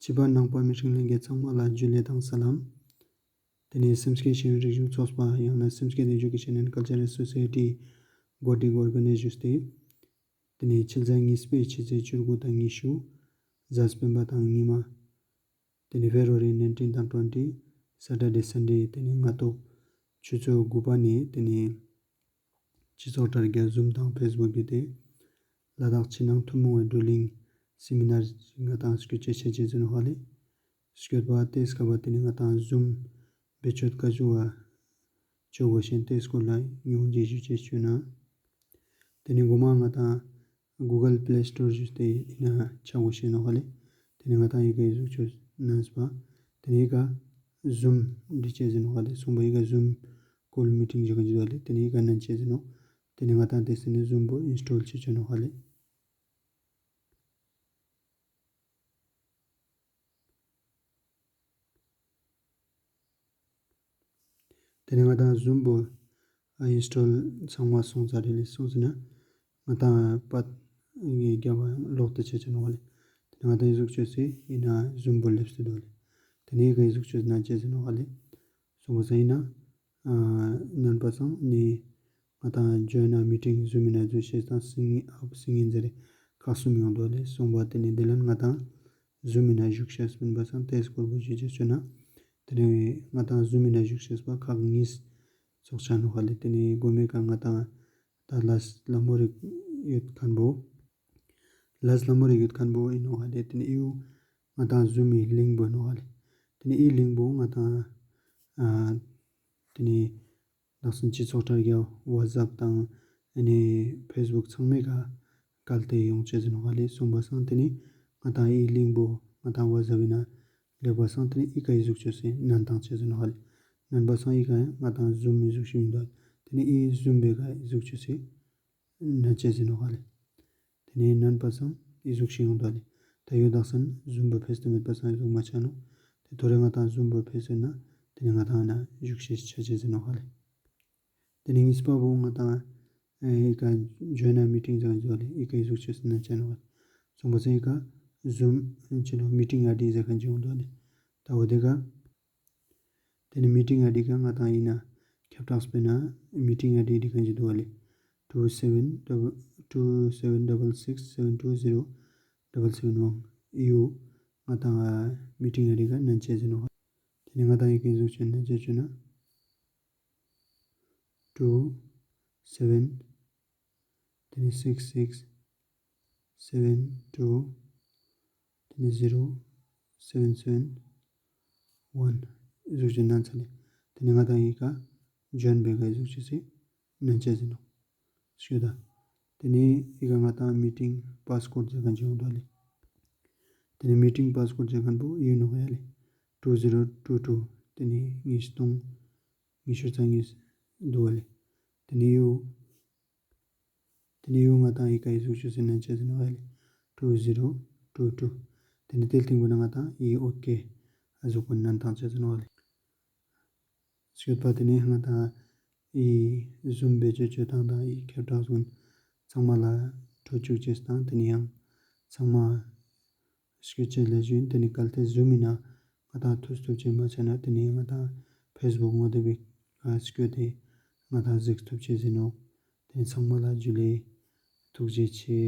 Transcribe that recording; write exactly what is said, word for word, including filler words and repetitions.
ཕྱི་པ་ནང་པ་མི་ཧྲིང་ལེན་གྱི་ཚང་མ་ལ་ཇུ་ལེ་དང་ས་ལམ། ཏེ་ནེ་སེམས་བསྐྱེད་ཤེས་ཡོན་རིག་གཞུང་ཚོགས་པ་ཡང་ན་སེམས་བསྐྱེད་ཨེ་ཇུ་ཀེ་ཤན་ཨེན་ཌ་ཀལ་ཅར་སོ་སའི་ཊི་གོ་སྒྲིག་ཨོར་ག་ནའིཛ་ཞུས་ཏེ། ཏེ་ནེ་ཕྱི་ཟླ་གཉིས་པའི་ཕྱི་ཚེས་བཅུ་དགུ་དང་ཉི་ཤུ། གཟའ་སྤེན་པ་དང་ཉི་མ། ཏེ་ནེ་ཕེབ་རུ་ཝ་རི་ནའིན་ཊིན་དང་ཊུ་ཝེན་ཊི། སེ་ཊར་ཌེ་སན་ཌེ། ཏེ་ནེ་སྔ་ཏོག་ཆུ་ཚོད་དགུ་པ་ནེ་ཏེ་ནེ་སྤྱི་ཚོགས་དྲ་རྒྱ་ཟུམ་དང་ཕེས་བུག་བརྒྱུད་དེ་ལ་དྭགས་ཕྱི་ནང་ཐུན་མོང་བའི་བགྲོ་གླེང་སེ་མི་ནར་ཞིག་ང་དང་སྐྱོད་ཅེས་ཆ་ཅེས་ཨིན་ནོག་ཧ་ལེ། སྐྱོད་པ་ཏེ་སྐབས་པ་ཏེ་ནེ་ང་དང་ཟུམ་བེད་སྤྱོད་ཀ་ཟུག་པ་ཅོ་གོས་ཤེས་ཏེ་སྐོར་ལ་ཉུང་ངུ་ཞིག་ཞུ་ཅེས་ཅོ་ན། ཏེ་ནེ་གོ་མ་ང་དང་གུ་གལ་པླེ་སི་ཊོར་ཞུས་ཏེ་ཨིན་ན་ཆ་གོས་ཤེས་ཨིན་ནོག་ཧ་ལེ། ཏེ་ནེ་ང་དང་ཨི་ཀ་ཨི་ཟུག་ཅོས་ནན་པ། ཏེ་ནེ་ཨི་ཀ་ཟུམ་འབྲི་ཅེས་ཨིན་ནོག་ཧ་ལེ། སོང་པ་ཨི་ཀ་ཟུམ་ཀོལ་མི་ཊིང་ཞུ་ཁན་ཅིག་དུག་ཧ་ལེ། ཏེ་ནེ་ཨི་ཀ་ནན་ཅེས་ཨིན་ནོག། ཏེ་ནེ་ང་དང་ཏེ་སེ་ནེ་ཟུམ་བོ་ཨིན་སི་ཊོལ་ཅོ་ཅེས་ཨིན་ནོག་ཧ་ལེ། ཏེ་ནེ་ང་དང་ཟུམ་བོ་ཨིན་སི་ཊོལ་ཚང་མ་སོང་ཚར་ཏེ་ལེ། སོང་ཟེར་ན་ང་དང་པད་གི་རྒྱབ་ལོག་ཏེ་ཆ་ཅེས་ཨིན་ནོག་ཧ་ལེ། ཏེ་ནེ་ང་དང་ཨི་ཟུག་ཅོས་སེ་ཨིན་ན་ཟུམ་བོ་ལེབས་ཏེ་དུག་ཧ་ལེ། ཏེ་ནེ་ཨི་ཀ་ཨི་ཟུག་ཅོས་ནན་ཅེས་ཨིན་ནོག་ཧ་ལེ། སོང་པ་སང་ཨིན་ན་ཨ་ནན་པ་སང་ནི་ང་དང་ཇོའིན་ཨ་མི་ཊིང་ཟུམ་ཨིན་ན་ཟུམ་ཤེས་དང་སིང་ཨིན་ཨབ་སིང་ཨིན་ཟེར་ཁག་གསུམ་ཡོང་དུག་ལེ། སོང་པ་ཏེ་ནེ་ཏེ་ལན་ང་དང་ཟུམ་ཨིན་ན་ཞུགས་ཤེས་པིན་པ་སང་ཏེ་སྐོར་བོ་ཞུ་ཅེས་ཅོ་ན། ཏེ་ནེ་ང་དང་ཟུམ་ཨིན་ན་ཞུགས་ཤེས་པ་ཁག་གཉིས་ཙོགས་ཆ་ནོག་ཧ་ལེ། ཏེ་ནེ་གོ་མའེ་ཀ་ང་དང་ད་ལས་ལ་མོ་རིག་ཡོད་ཁན་བོ། ལས་ལ་མོ་རིག་ཡོད་ཁན་བོ་ཨིན་ནོག་ཧ་ལེ། ཏེ་ནེ་ཨི་བོ་ང་དང་ཟུམ་མི་ལིང་བོ་ཨིན་ནོག་ཧ་ལེ། ཏེ་ནེ་ཨི་ལིང་བོ་ང་དང་ཨ་ཏེ་ནེ་དག་སང་སྤྱི་ཚོགས་དྲ་རྒྱ་ཝ་ཙབ་དང་ཨ་ནི་ཕེས་བུག་ཚང་མའེ་ཀ་ཀལ་ཏེ་ཡོང་ཅེས་ཨིན་ནོག་ཧ་ལེ། སོང་པ་སང་ཏེ་ནེ་ང་དང་ཨི་ལིང་བོ་ང་དང་ཝ་ཙབ་ཨིན་ན་ལེབས་པ་སང་ཏེ་ནེ་ཨི་ཀ་ཨི་ཟུག་ཅོས་སེ་ནན་ཏང་ཅེས་ཨིན་ནོག་ཧ་ལེ། ནན་པ་སང་ཨི་ཀ་ང་དང་ཟུམ་ཨི་ཟུག་ཅོས་ཨིན་དུག། ཏེ་ནེ་ཨི་ཟུམ་བོའེ་ཀ་ཨི་ཟུག་ཅོས་སེ་ནན་ཅེས་ཨིན་ནོག་ཧ་ལེ། ཏེ་ནེ་ནན་པ་སང་ཨི་ཟུག་ཅིག་ཡོང་དུག་ལེ། ད་ཡོད་དག་སང་ཟུམ་བོ་ཕེས་ཏེ་མེད་པ་སང་ཨི་ཟུག་མ་ཆ་ནོག། ཏེ་ཐོ་རེ་ང་དང་ཟུམ་བོ་ཕེས་ཟེར་ན་ཏེ་ནེ་ང་དང་ན་ཞུགས་ཤེས་ཆ་ཅེས་ཨིན་ནོག་ཧ་ལེ། ཏེ་ནེ་གཉིས་པ་བོ་ང་དང་ཨེ་ཨི་ཀ་ཇོའིན་ཨ་མི་ཊིང་ཟེར་ཁན་ཅིག་དུག་ལེ། ཨི་ཀ་ཨི་ཟུག་ཅོས་སེ་ནན་ཆ་ནོག་ཧ་ལེ། སོང་པ་སང་ཨི་ཀ་ཟུམ་ཅི་ནོག་མི་ཊིང་ཨའི་ཌི་ཟེར་ཁན་ཅིག་ཡོང་དུག་ལེ། ད་འོ་ཏེ་ཀ་ཏེ་ནེ་མི་ཊིང་ཨའི་ཌི་ཀ་ང་དང་ཨིན་ན་ཁྱབ་བསྒྲགས་པེ་ནང་མི་ཊིང་ཨའི་ཌི་ཁན་ཅིག་དུག་ལེ། two seven double two seven double six seven two zero double seven one། ཨི་བོ་ང་དང་མི་ཊིང་ཨའི་ཌི་ཀ་ནན་ཅེས་ཨིན་ནོག། ཏེ་ནེ་ང་དང་ཨི་ཀ་ཨི་ཟུག་ཅོས་ནན་ཅེས་ཅོ་ན་two seven ཏེ་ནེ་six six seven two ཏེ་ནེ zero seven seven one ཨི་ཟུག་ཅོས་ནན་ཚར་ལེ། ཏེ་ནེ་ང་དང་ཨི་ཀ་ཇོའིན་བོའེ་ཀ་ཨི་ཟུག་ཅོས་སེ་ནན་ཅེས་ཨིན་ནོག། ཤོད་ད། ཏེ་ནེ་ཨི་ཀ་ང་དང་མི་ཊིང་པཱས་ཀོཌ་ཟེར་ཁན་ཅིག་ཡོང་དུག་ལེ། ཏེ་ནེ་མི་ཊིང་པཱས་ཀོཌ་ཟེར་ཁན་བོ་ཨིན་ནོག་ཡ་ལེ། two zero two two ཏེ་ནེ་ཉིས་སྟོང་ཉི་ཤུ་རྩ་གཉིས་དུག་ལེ། ཏེ་ནེ་ཡོ། ཏེ་ནེ་ཡོ་ང་དང་ཨི་ཀ་ཨི་ཟུག་ཅོས་སེ་ནན་ཅེས་ཨིན་ནོག་ཡ་ལེ། two zero two two། ཏེ་ནེ་ཏེ་སྟིང་བོ་ན་ང་དང་ཨི་ཨོ་ཀེ་ཨ་ཟུག་པོ་ནན་ཏང་ཅེས་ཨིན་ནོག་ཡ་ལེ། ཤོད་པ་ཏེ་ནེ་ང་དང་ཨི་ཟུམ་བེད་སྤྱོད་ཅོ་སྟངས་དང་ཨི་ཁྱབ་བསྒྲགས་གུན་ཚང་མ་ལ་འཕྲོད་ཅུག་ཅེས་དང་ཏེ་ནེ་ཡང་ཚང་མ་སྐྱོད་ཅེས་ལ་ཞུ་ཨིན། ཏེ་ནེ་གལ་ཏེ་ཟུམ་ཨིན་ན་ང་དང་ཐུབ་ཐུབ་ཅེས་མ་ཆ་ན་ཏེ་ནེ་ང་དང་ཕེས་བུག་ངོ་དེབ་བི་ཀ་སྐྱོད་དེ་ང་དང་གཟིགས་ཐུབ་ཅེས་ཨིན་ནོག། ཏེ་ནེ་ཚང་མ་ལ་ཇུ་ལེ། ཐུགས་རྗེ་ཆེ།